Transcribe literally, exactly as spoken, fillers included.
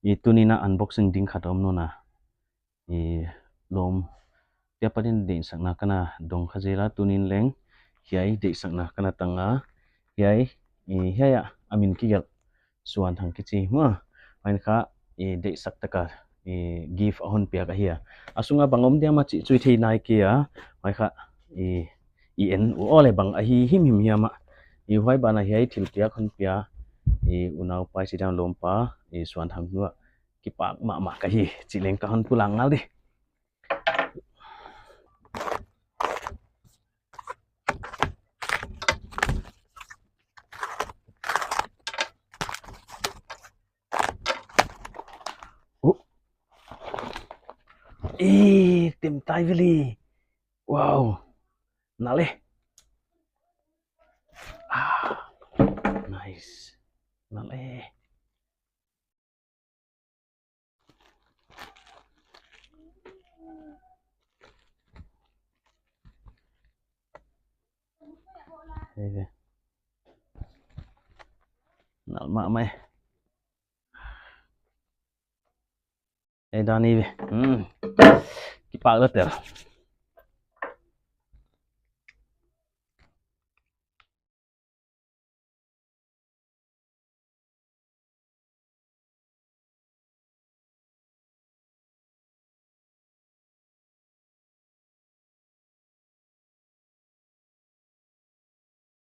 I tuni'n a unboxing ding khat om nawn a. I lawm, tia patin deihsakna kana dong kha zel a, tuni'n leng hiai deihsakna kana tang a. Hiai, i hiai a, a min kigelh Suanthang kichi maw. Huai kha, i deihsak taka, i gift a hon piak ahi a. A sunga bang om diam a chih chu i thei nai kei a. Huai kha, i, i en u aw leh bang ahi himhim hiam a. I huai banah hiai thilpiak hon pia, i unaupa i chi dan lawmpa, i Suanthang nu a kipak mahmah ka hi chih leng ka hon pulak ngal di. Oh. Eh, tim tai veli. Wow. Nalh e. Ah, nice. Nalh e. Hei ve. Nalh mahmah e. Hei dan hi ve. Hmm. Kipak lua tel.